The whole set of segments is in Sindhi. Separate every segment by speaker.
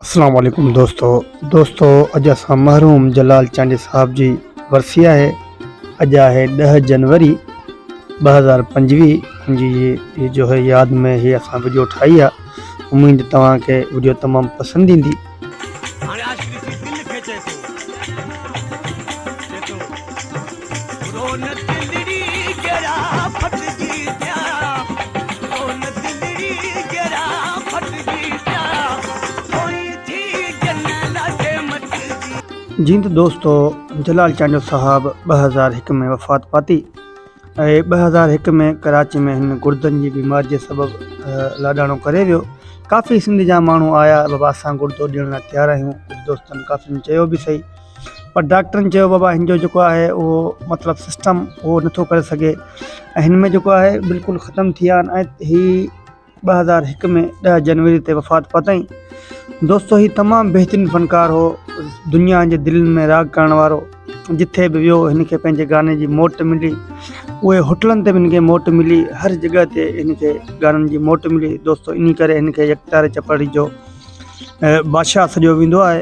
Speaker 1: اسلام عليڪم دوستو دوستو اڄ اسان محروم جلال چانڊيي صاحب جي ورسي آهي اڄ آهي 10 جنوري 2025 ان جي هي جو هي ياد ۾ هي اسان وڊيو ٺاهي آ اميد توهان کي وڊيو تمام پسند ايندي.
Speaker 2: هاڻي عاشق ڏسي دل کي چئي ٿو، چئي ٿو، رو نه دلڙي جهڙا ڦٽجي پيا، رو نه دلڙي جهڙا ڦٽجي پيا، ٿوئي ٿي جن لاکي مٽجي.
Speaker 1: جيئن ته دوستو جلال چانڊيو صاحب 2001 ۾ وفات پاتي ۽ 2001 ۾ ڪراچي ۾ هن گردن جي بيماري جي سبب لاڏاڻو ڪري ويو. ڪافي سنڌ جا ماڻهو آيا بابا اسان گردو ڏيڻ لاء تيار آهيون ڪجهه دوستن ڪافين چيو به سهي پر ڊاڪٽرن چيو بابا هن جو جيڪو آهي اهو مطلب سسٽم اهو نٿو ڪري سگهي ۽ هن ۾ جيڪو آهي بلڪل ختم ٿي ويا آهن ۽ هي 2001 ۾ 10 جنوري تي وفات پاتائين. دوستو هي تمام بهترين فنڪار هو دنيا جي دلين ۾ راڳ ڪرڻ وارو جٿي به ويو هن کي پنهنجي گاني جي موٽ ملي اهي هوٽلن تي به هن کي موٽ ملي هر جڳهه تي هن کي گانن جي موٽ ملي دوستو انهي ڪري هن کي يڪتاري چپڙي جو بادشاهه سڏيو ويندو آهي.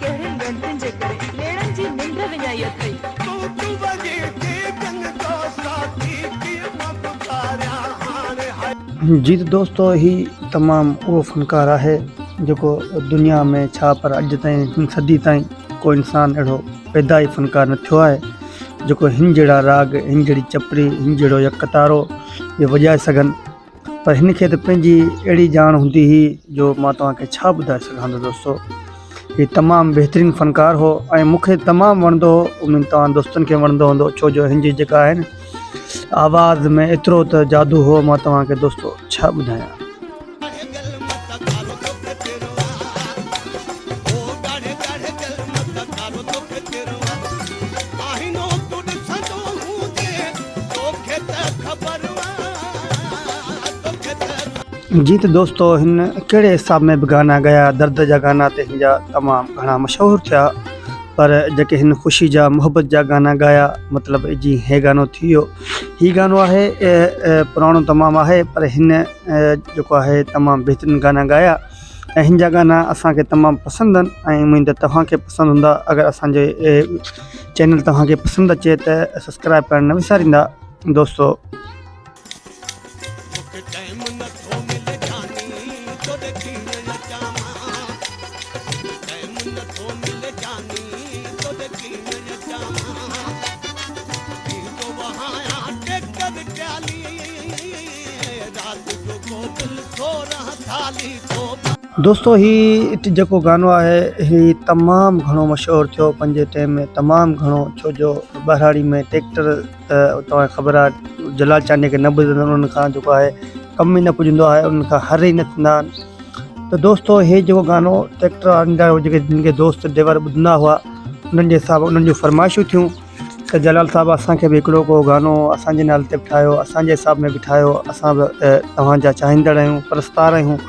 Speaker 3: ڪهڙين ڳڻتين جي ڪري نيڻن جي ننڊ وڃائي اٿئي.
Speaker 1: جي ته دوستو هي تمام اهو فنڪار آهي جيڪو دنيا ۾ ڇا پر اڄ تائين هن صدي تائين ڪو انسان اهڙو پيدا ئي فنڪار نه ٿيو آهي جيڪو هن جهڙا راڳ هن جهڙي چپڙي هن جهڙو يڪ تارو اهي وڄائي سگهن پر هن کي ته پنهنجي اهڙي ڄاڻ هوندي هئي جو مان توهان کي ڇا ٻڌائي سگهان ٿو دوستو هي تمام بهترين فنڪار هو ۽ مون کي تمام وڻندو هو اميد توهان دوستن کي وڻندو هوندو ڇو جو هن جي جيڪا آهي نه آواز ۾ ايترو ته جادو هو مان توهان کي دوستو ڇا ٻڌايان. جي ته دوستو هن ڪهڙي حساب ۾ به گانا ڳايا درد جا گانا ته هن جا تمام گهڻا مشهور ٿيا پر جيڪي هن خوشي جا محبت جا گانا ڳايا مطلب جي هي گانو ٿي ويو هي گانو آهي پراڻو تمام آهي پر هن جيڪو آهي تمام بهترين گانا ڳايا ۽ هن جا گانا اسان کي تمام پسند آهن ۽ اميد ته توهان کي پسند هوندا اگر اسان جي چينل توهان کي پسند اچي ته سبسڪرائب ڪرڻ نه وساريندا دوستو. دوستو هي جيڪو گانو آهي هي تمام گهڻو مشهور ٿيو پنهنجي ٽيم ۾ تمام گهڻو ڇو جو ٻهراڙي ۾ ٽيڪٽر ته توهان کي خبر آهي جلال چانڊيي کي نه ٻڌندڙ انهن کان جيڪو آهي ڪم ئي نه پڄندو آهي انهن کان هر ئي نه ٿيندا آهن ته دوستو هي جيڪو گانو ٽيڪٽر وارن جا جيڪي جن کي دوست ڊرائيور ٻڌندا هئا انهن جي حساب انهن جون فرمائشون ٿيون ته جلال صاحب اسان کي به هڪڙو ڪو گانو اسان جي نالي تي به ٺاهيو اسان جي حساب ۾ به ٺاهيو اسان به توهان جا چاهيندڙ آهيون پرستار آهيون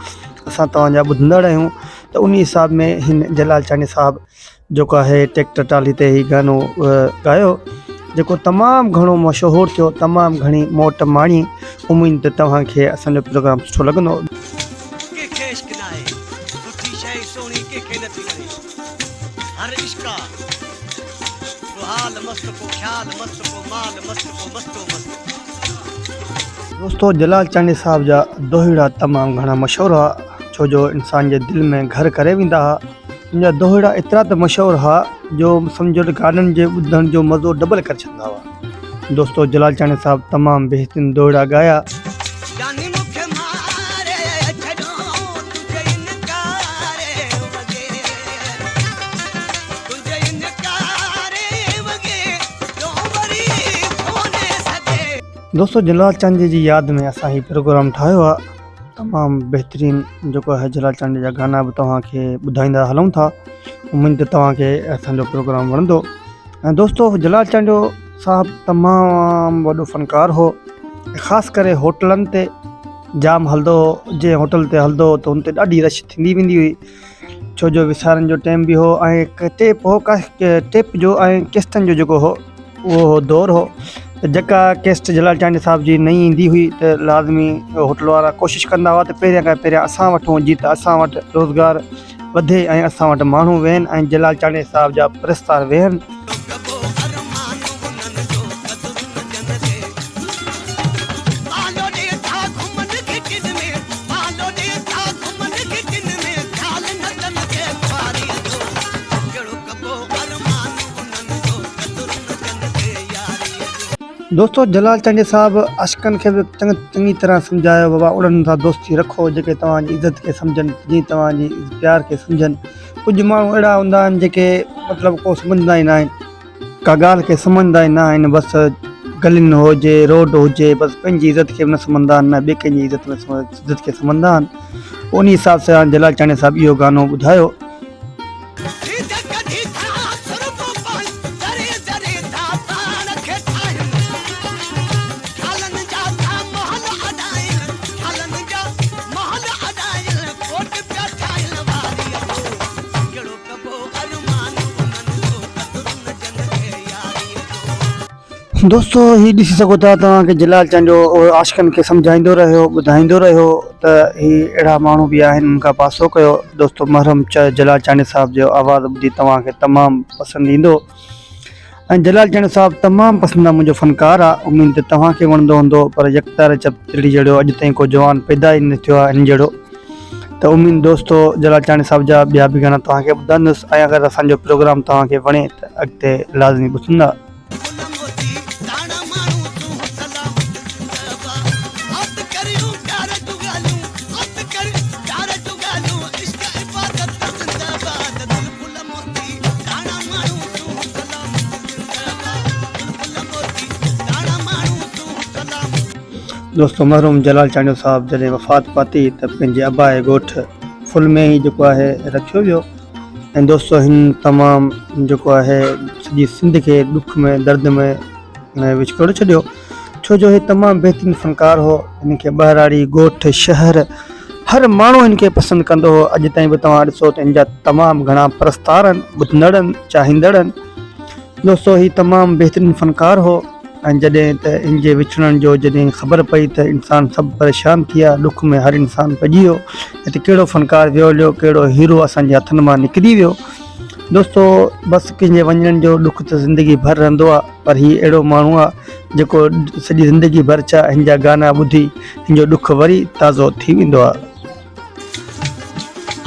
Speaker 1: اسان توهان جا ٻڌندڙ آهيون ته انهي حساب ۾ هن جلال چانڊيي صاحب جيڪو آهي ٽيڪٽر ٽالي تي هي گانو ڳايو جيڪو تمام گهڻو مشهور ٿيو تمام گهڻي موٽ ماڻي اميد ته توهان کي اسان جو پروگرام سٺو لڳندو.
Speaker 2: ڪنهن کي عشق ناهي سٺي شيء سهڻي ڪنهن کي نٿي وڻي هر عشق آ ڪو حال مست ڪو خيال مست ڪو مال مست ڪو مستو مست.
Speaker 1: دوستو جلال چانڊيي صاحب جا دوهيڙا تمام گهڻا مشهور هئا ڇو جو انسان جي دل ۾ گهر ڪري ويندا ها ان جا دوهيڙا ايترا ته مشهور هئا جو سمجهو ته گانن جي ٻڌڻ جو مزو ڊبل ڪري ڇڏندا هئا. دوستو جلال چانڊيي صاحب تمام بهترين دوهيڙا ڳايا.
Speaker 2: جاني مون کي ماري ڇڏيو تنهنجي انڪاري وڳي تنهنجي انڪاري وڳي ٻيو وري ڪونهي سگهي.
Speaker 1: دوستو جلال چانڊيي جي ياد ۾ اسان هي پروگرام ٺاهيو آ تمام بهترين جيڪو آهي جلال چانڊيي جا گانا به توهان کي ٻڌائيندا هلون ٿا اميد ته توهان کي اسان جو پروگرام وڻندو ۽ دوستو جلال چانڊيو صاحب تمام وڏو فنڪار هو خاص ڪري هوٽلن تي جام هلندو هو جنهن هوٽل تي هلندو هو ته ان تي ڏاڍي رش ٿيندي ويندي هئي ڇو جو وسارن جو ٽيم به هو ۽ ٽيپ هو ٽيپ جو ۽ ڪيسٽن جو جيڪو هو اهو هو دور هو ته ته جيڪا ڪيسٽ جلال چانڊيي صاحب جي نئين ايندي هئي ته لازمي هوٽل وارا ڪوشش ڪندا هئا ته پهريان کان پهريان اسان وٺون جيئن ته اسان وٽ روزگار وڌي ۽ اسان وٽ ماڻهو ويهن ۽ جلال چانڊيي صاحب جا پرستار ويهن. دوستو جلال چانڊيي صاحب عاشقن کي به چڱي طرح سمجهايو بابا انهن سان دوستي رکو جيڪي توهان جي عزت کي سمجهن جي توهان جي پيار کي سمجهن ڪجهه ماڻهو اهڙا هوندا آهن جيڪي مطلب ڪو سمجهندا ئي نه آهن ڪا ڳالهه کي سمجهندا ئي نه آهن بس گلين هجي روڊ هجي بس پنهنجي عزت کي به نه سمجهندا آهن نه ٻئي ڪنهن جي عزت ۾ عزت کي سمجهندا آهن انهي حساب سان جلال چانڊيي صاحب اهو گانو ٻڌايو. دوستو هي ڏسي سگهو ٿا توهان کي جلال چانڊيو عاشقن کي سمجهائيندو رهيو ٻڌائيندو رهيو ته هي اهڙا ماڻهو به آهن ان کان پاسو ڪيو دوستو محرم جلال چانڊيو صاحب جو آواز ٻڌي توهان کي تمام پسند ايندو ۽ جلال چانڊيو صاحب تمام پسنديده منهنجو فنڪار آ اميد ته توهان کي وڻندو هوندو پر يڪتاري چپتڙي جهڙو اڄ تائين ڪو جوان پيدا ئي نه ٿيو آ هن جهڙو ته اميد دوستو جلال چانڊيو صاحب جا ٻيا به گانا توهان کي ٻڌائيندس ۽ اگر اسان جو پروگرام توهان کي وڻي ته اڳتي لازمي ٻڌندا. دوستو مرحوم جلال چانڊيو صاحب جڏهن وفات پاتي ته پنهنجي ابائي ڳوٺ ڦل ۾ ئي جيڪو آهي رکيو ويو ۽ دوستو هن تمام جيڪو آهي سڄي سنڌ کي ڏک ۾ درد ۾ وچڪوڙي ڇڏيو ڇو جو هي تمام بهترين فنڪار هو هن کي ٻهراڙي ڳوٺ شهر هر ماڻهو هن کي پسند ڪندو هو اڄ تائين به توهان ڏسو ته هن جا تمام گهڻا پرستار آهن ٻڌندڙ آهن چاهيندڙ آهن دوستو هي تمام بهترين فنڪار هو ۽ جڏهن ته ان جي وڇڙڻ جو جڏهن خبر پئي ته انسان سڀ پريشان ٿي ويا ڏک ۾ هر انسان پڄي ويو هتي ڪهڙو فنڪار ويو هليو ڪهڙو هيرو اسان جي هٿن مان نڪري ويو دوستو بس ڪنهن جي وڃڻ جو ڏک ته زندگي ڀر رهندو آ پر هي اهڙو ماڻهو آ جيڪو سڄي زندگي ڀر ڇا هن جا گانا ٻڌي هن جو ڏک وري تازو ٿي ويندو آ.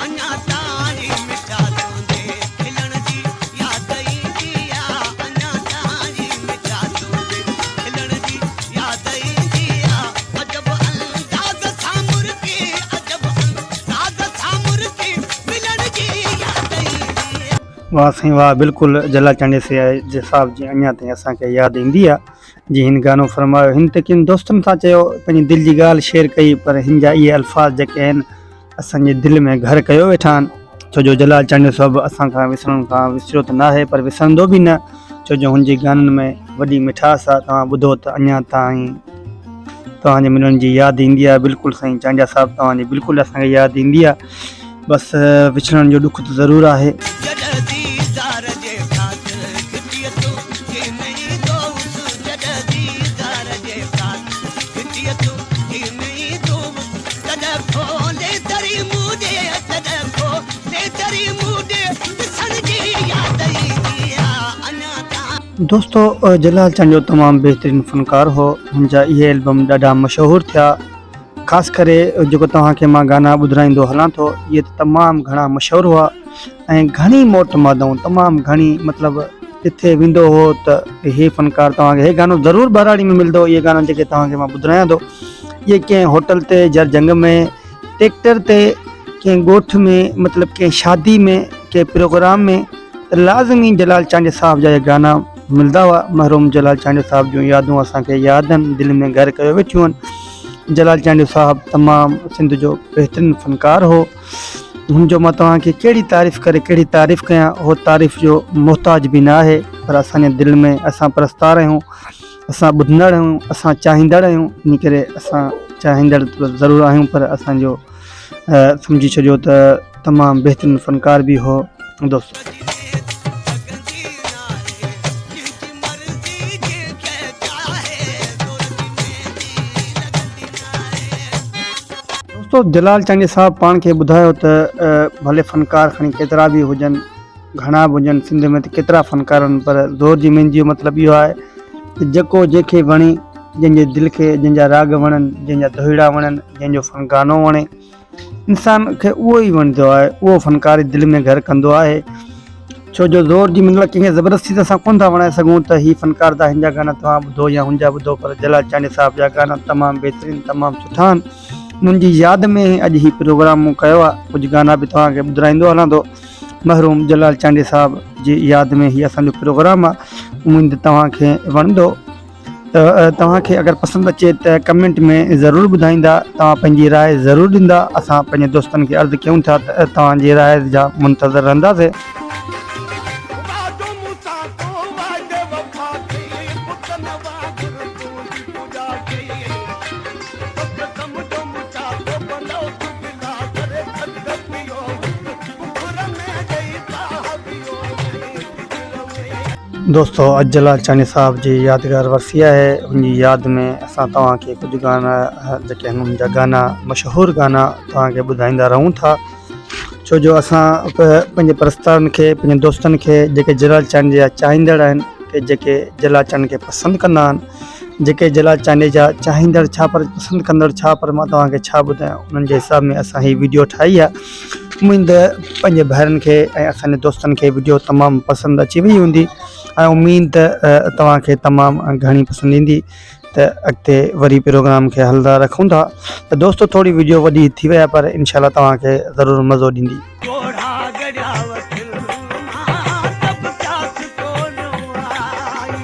Speaker 2: اڃا تائين مٺا تنهنجي کلڻ جي ياد ايندي آ اڃا تائين مٺا تنهنجي کلڻ جي ياد ايندي آ عجب انداز سان مرڪي عجب انداز سان مرڪي ملڻ جي ياد ايندي آ.
Speaker 1: واه سائين واه بلڪل جلال چانڊيي صاحب جي اڃا تائين اسان کي ياد ايندي آ. جي هن گانو فرمايو هن ته ڪن دوستن سان چيو پنهنجي دل جي ڳالهه شيئر ڪئي پر هن جا اهي الفاظ جيڪي آهن اسان جي دل ۾ گهر ڪيو ويٺا آهن ڇو جو جلال چانڊيو صاحب اسان کان وسرڻ کان وسريو ته ناهي پر وسرندو به نه ڇو جو هن جي گانن ۾ وڏي مٺاس آهي توهان ٻڌو ته اڃا تائين توهان جي ملڻ جي ياد ايندي آهي بلڪل سائين چانڊيا صاحب توهان جي بلڪل اسان کي ياد ايندي آهي بس وڇڙڻ جو ڏک ته ضرور آهي.
Speaker 2: جڏهن ديدار جي خاطر گهٽيء تون ڪين ايندو هوس جڏهن ديدار جي خاطر گهٽيء تون ڪين ايندو هوس تڏهن کولي دري مون ڏي تڏهن کولي دري مون ڏي ڏسڻ جي ياد ايندي آ اڃا تائين.
Speaker 1: دوستو جلال چانڊيو تمام بهترين فنڪار هو هن جا اهي البم ڏاڍا مشهور ٿيا. خاص ڪري جيڪو توهان کي مان گانا ٻڌرائيندو هلان ٿو اهي ته تمام گهڻا مشهور هئا ۽ گهڻي موٽ مادائون تمام گهڻي مطلب جٿي ويندو هو ته هي فنڪار توهان کي هي گانو ضرور ٻهراڙي ۾ ملندو اهي گانا جيڪي توهان کي مان ٻڌرايان ٿو اهي ڪنهن هوٽل تي جر جنگ ۾ ٽيڪٽر تي ڪنهن ڳوٺ ۾ مطلب ڪنهن شادي ۾ ڪنهن پروگرام ۾ ته لازمي جلال چانڊيي صاحب جا اهي گانا ملندا هئا. مرحوم جلال چانڊيو صاحب جون يادون اسان کي ياد آهن، دل ۾ گهر ڪيو ويٺيون آهن. جلال چانڊيو صاحب تمام سنڌ جو بهترين فنڪار هو. هن جو مان توهان کي ڪهڙي تعريف ڪري ڪهڙي تعريف ڪيان، هو تعريف جو محتاج به نه آهي، پر اسان جي دل ۾ اسان پرستار آهيون، اسان ٻڌندڙ آهيون، اسان چاهيندڙ آهيون، ان ڪري اسان چاهيندڙ ته ضرور آهيون پر اسان جو سمجهي ڇڏيو ته تمام بهترين فنڪار به هو دوستو. دوستو جلال چانڊيي صاحب پاڻ کي ٻڌايو ته ڀلي فنڪار کڻي ڪيترا به هجن گهڻا به هجن سنڌ ۾ ته ڪيترا فنڪار آهن پر زور جي محنت جو مطلب اهو آهي ته جيڪو جنهن کي وڻي جنهن جي دل کي جنهن جا راڳ وڻن جنهن جا دوهيڙا وڻن جنهن جو فن گانو وڻي انسان کي اهو ئي وڻندو آهي اهو فنڪار ئي دل ۾ گهر ڪندو آهي ڇو جو زور جي مطلب ڪنهن کي زبردستي ته اسان ڪونه ٿا وڻائي سگهون ته هي فنڪار ته هن جا گانا توهان ٻڌو يا هن جا ٻڌو پر جلال چانڊيي صاحب جا گانا تمام بهترين تمام سٺا آهن انهن جي ياد ۾ اڄ هي پروگرام مون ڪيو آهي ڪجهه گانا به توهان کي ٻڌرائيندو هلان ٿو محروم جلال چانڊيي صاحب جي ياد ۾ هي اسان جو پروگرام آهي اميد توهان کي وڻندو ته توهان کي اگر پسند اچي ته ڪمينٽ ۾ ضرور ٻڌائيندا توهان پنهنجي راء ضرور ڏيندا اسان پنهنجي دوستن کي عرض ڪيون ٿا ته توهان جي راء جا منتظر رهنداسي. دوستو اڄ جلال چانڊيي صاحب جي يادگار ورسي آهي ان جي ياد ۾ اسان توهان کي ڪجهه گانا جيڪي آهن ان جا گانا مشهور گانا توهان کي ٻڌائيندا رهون ٿا ڇو جو اسان پنهنجي پرستارن کي پنهنجي دوستن کي جيڪي جلال چانڊيي جا چاهيندڙ آهن ڪي جيڪي جلال چانڊيي کي پسند ڪندا آهن جيڪي جلال چانڊيي جا چاهيندڙ ڇا پر پسند ڪندڙ ڇا پر مان توهان کي ڇا ٻڌايان انهن جي حساب ۾ اسان هي ويڊيو ٺاهي آهي اميد پنهنجي ڀائرن کي ۽ اسان جي دوستن کي وڊيو تمام پسند اچي وئي هوندي ۽ اميد توهان کي تمام گهڻي پسند ايندي ته اڳتي وري پروگرام کي هلندا رکون ٿا ته دوستو ٿوري وڊيو وڏي ٿي وئي آهي پر انشاء الله توهان کي ضرور مزو ڏيندي.
Speaker 2: ڳوڙها ڳڙيا وٺل مان ته به پياس ڪونه آئي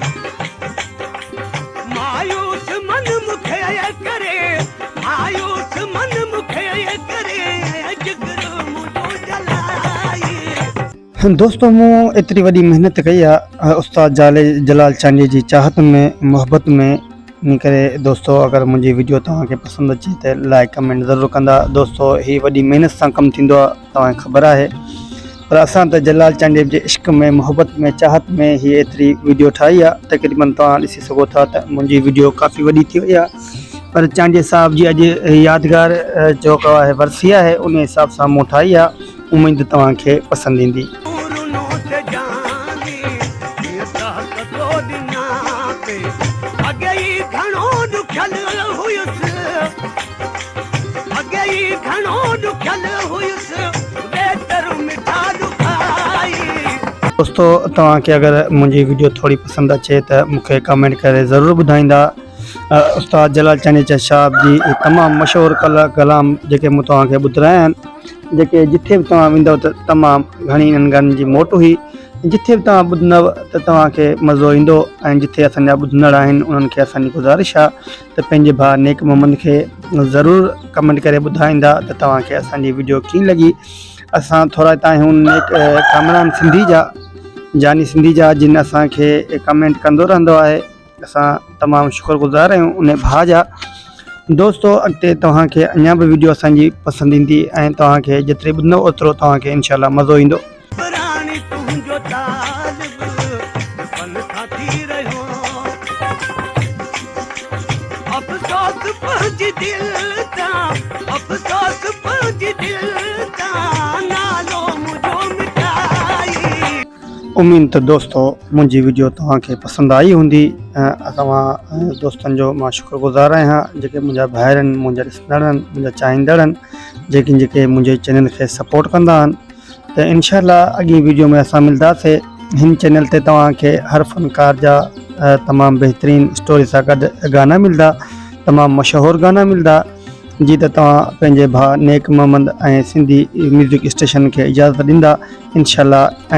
Speaker 2: مايوس من مون کي ڪري مايوس من مون کي ڪري جگر منهنجو جلائي.
Speaker 1: دوستو مون ايتري وڏي محنت ڪئي آ استاد جلال چانڊيي جي چاهت ۾ محبت ۾ ان ڪري دوستو اگر منهنجي وڊيو توهان کي پسند اچي ته لائڪ ڪمينٽ ضرور ڪندا دوستو هي وڏي محنت سان ڪم ٿيندو آ توهان کي خبر آهي پر اسان ته جلال چانڊيي جي عشق ۾ محبت ۾ چاهت ۾ هي ايتري وڊيو ٺاهي آ تقريبن توهان ڏسي سگهو ٿا ته منهنجي وڊيو ڪافي وڏي ٿي وئي آ پر چانڊيي صاحب جي اڄ يادگار جيڪو آهي ورسي آهي ان حساب سان مون ٺاهي آ اميد توهان کي پسند ايندي. دوستو توهان کي اگر منهنجي وڊيو ٿوري پسند اچي ته مون کي ڪمينٽ ڪري ضرور ٻڌائيندا استاد جلال چانڊيي صاحب جي تمام مشهور ڪلام جيڪي مون توهان کي ٻڌرايا آهن جيڪي جٿي به توهان ويندؤ ته تمام گهڻي انهن گانن جي موٽ هئي جٿي به توهان ٻڌندؤ ته توهان کي مزو ايندو ۽ جٿي اسان جا ٻڌندڙ آهن انهن کي اسان جي گذارش آهي ته پنهنجي ڀاء نيڪ محمد کي ضرور ڪمينٽ ڪري ٻڌائيندا ته توهان کي اسان جي وڊيو ڪيئن لڳي اسان ٿورائتا آهيون نيڪ ڪامران سنڌي جا جاني سنڌي جا جن اسان کي ڪمينٽ ڪندو رهندو آهي اسان تمام شڪر گذار آهيون ان ڀاء جا دوستو اڳتي توهان کي اڃا به ويڊيو اسان جي پسند ايندي ۽ توهان کي جيتري ٻڌندو اوترو توهان کي انشاء الله مزو ايندو.
Speaker 2: پراڻي تنهنجو طالب فن سان ٿي رهيو افسوس پنهنجي دل تان افسوس پنهنجي دل تان نالو منهنجو مٽائي.
Speaker 1: اميد ته دوستو منهنجي وڊيو توهان کي پسند آئي هوندي ۽ توهان دوستن جو مان شڪر گذار آهيان جيڪي منهنجا ڀائر آهن منهنجا ڏسندڙ آهن منهنجا چاهيندڙ آهن جيڪي جيڪي منهنجي چينل کي سپورٽ ڪندا آهن ته انشاء الله اڳي وڊيو ۾ اسان ملداسي هن چينل تي توهان کي هر فنڪار جا تمام بهترين اسٽوري سان گڏ گانا ملدا تمام مشهور گانا ملدا جي ته توهان پنهنجي ڀاء نيڪ محمد ۽ سنڌي ميوزڪ اسٽيشن کي اجازت ڏيندا انشاء الله.